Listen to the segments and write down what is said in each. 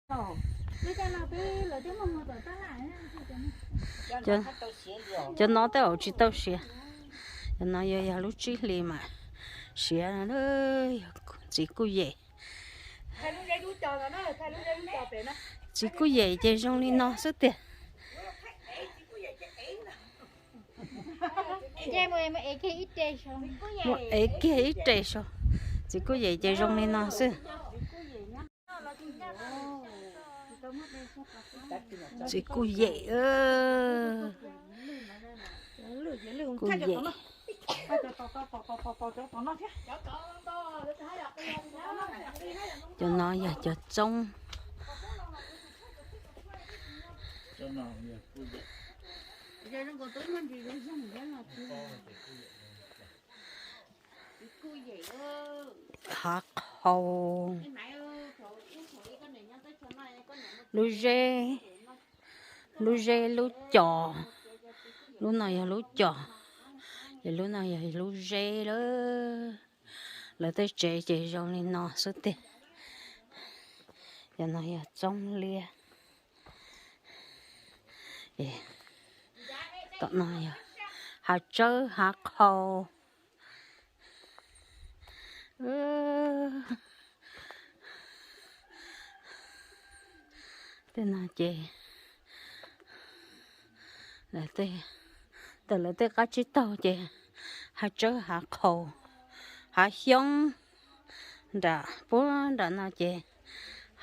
Cov, cov no tej zaum tsis tau siav. Cov no yog, yog lub tsib hlis mas siav. Txiv kuj yem. Txiv kuj yem ces zoo li no xwb tiag. Mus ev kiag ib re sau. Txiv kuj yem ces zoo li no xwb. Txiv kuj yem, kuj yem. Cov no yog cov txoob. Hav qhau, lub zeb, lub zeb lub cos. Lub no yog lub cos, ces lub no yog lub zeb lawm. Lawv tej tsev ces zoo li no xwb tiag. Cov no yog txoob liab. Tom no yog hav tsawb hav qhau. Tej no ces lawv tej, ntawm lawv tej qab tsib taug ces hav tsawb hav qhau, hav xyoob. Nram puag nram no ces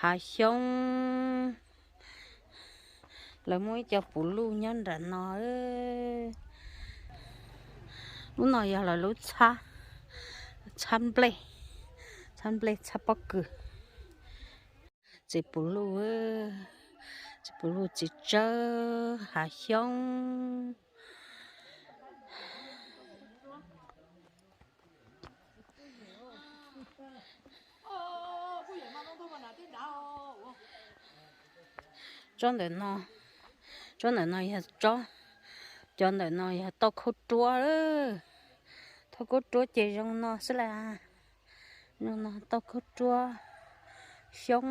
hav xyoob. Lawv muaj ib co puv luj nyob nram no. Lub no yog lawv lub txhab, txhab nplej, txhab nplej txhab pob kws. Txiv puv luj, txiv puv luj txiv tsawb hav xyoob. Tsob ntawm no, tsob ntawm no yog tsob, cov ntawm no yog tauj khaub ruab. Tauj khaub ruab ces zoo no xwb las. Zoo no tauj khaub ruab xyoob.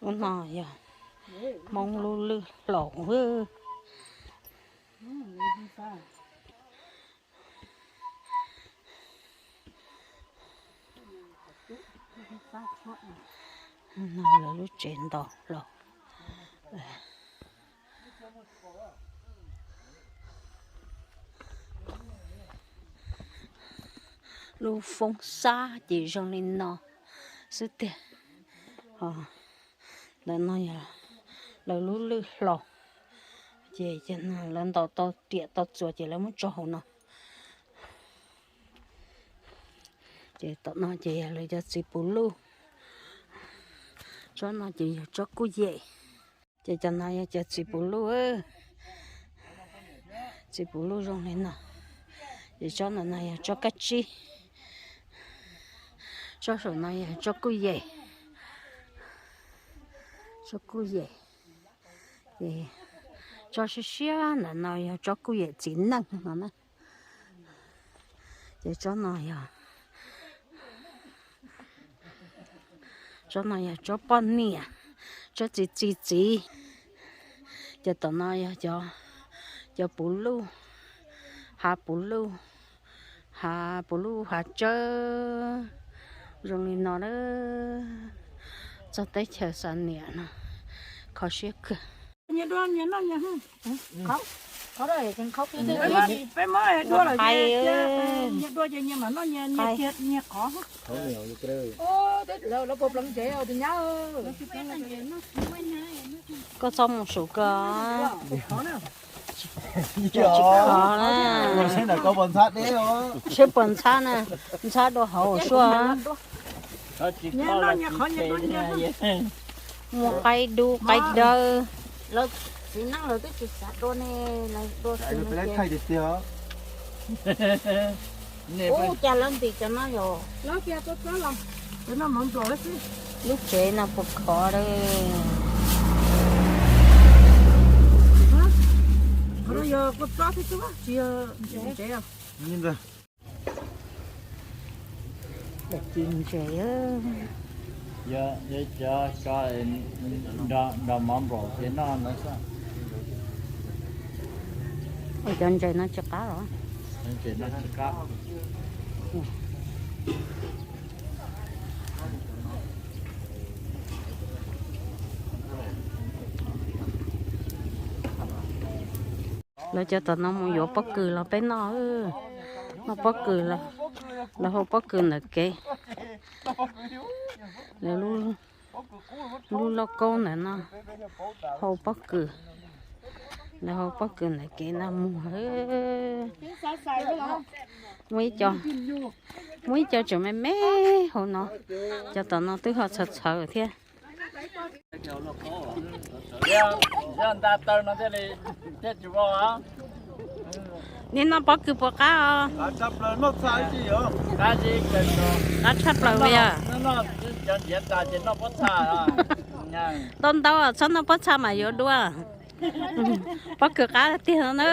Lub no yog Hmoob lub lwj hlaus. No lawv lub tsev nto los. Lub foob xab ces zoo li no xwb tiag. Ntawm no yog lawv lub lwj hlaus, ces lawv ntaus tau riam tau txuas ces lawv muab tso hauv no. Ces tom no ces yog lawv cov txiv puv luj. Tsob no ces yog tsob kuj yem. Ces cov no yog cov txiv puv luj. Txiv puv luj zoo li no. Ces tsob ntawm no yog tsob kab tsib. Tsob saum no yog tsob kuj yem. Tsob kuj yem. Ces tsob siab siab ntawm no yog tsob kuj yem txiv neej no na. Ces tsob no yog, tsob no yog tsob poj niam, tsob txi txi txiv. Ces tom no yog cov, cov puv luj, hav puv luj, hav puv luj hav tsawb zoo li no na. Txog teb chaws Xam Nias no kho siab kawg. Nyias dua nyias noj nyias hwj. Peb muab dua lawm, nyias dua ces nyias mam noj nyias, nyias qhov. Lawv puas pleev ntsev tus nyab? Koj txhob mus sum koj. Seb puas ntxhab na, ntxhab dua hauv suab. Muaj qaib dub qaib dawb. Ub, cas lawv ntim cov no yom? Lub tsev no puas khov lawm. Ua txob thiab tsis yog ntsev os. Daim ci ntses. Yog cov ko nrog mov nplaum ces noj no xwb. Ua cov ntses no tsis qab los? Ntses no tsis qab. Lawv cov tom no mus yuav pob kws los peb noj. Noj pob kws, lawv hau pob kws ntawm kev. Lawv lub lauj kaub ntawm no hau pob kws. Lawv hau pob kws ntawm kev no mus. Muaj ib co, muaj ib co tseem me me hauv no. Cov tom no twb ho txhawv txhawv thiab. Yog nta taw no thiaj li, thiaj tsis vau. Nej noj pob kws puas qab os? Qab tshaj plaws li yog. Cov ntiav tas ces noj pob txha. Ntau ntau txhob noj pob txha mas yuav dua. Pob kws qab tiag no na.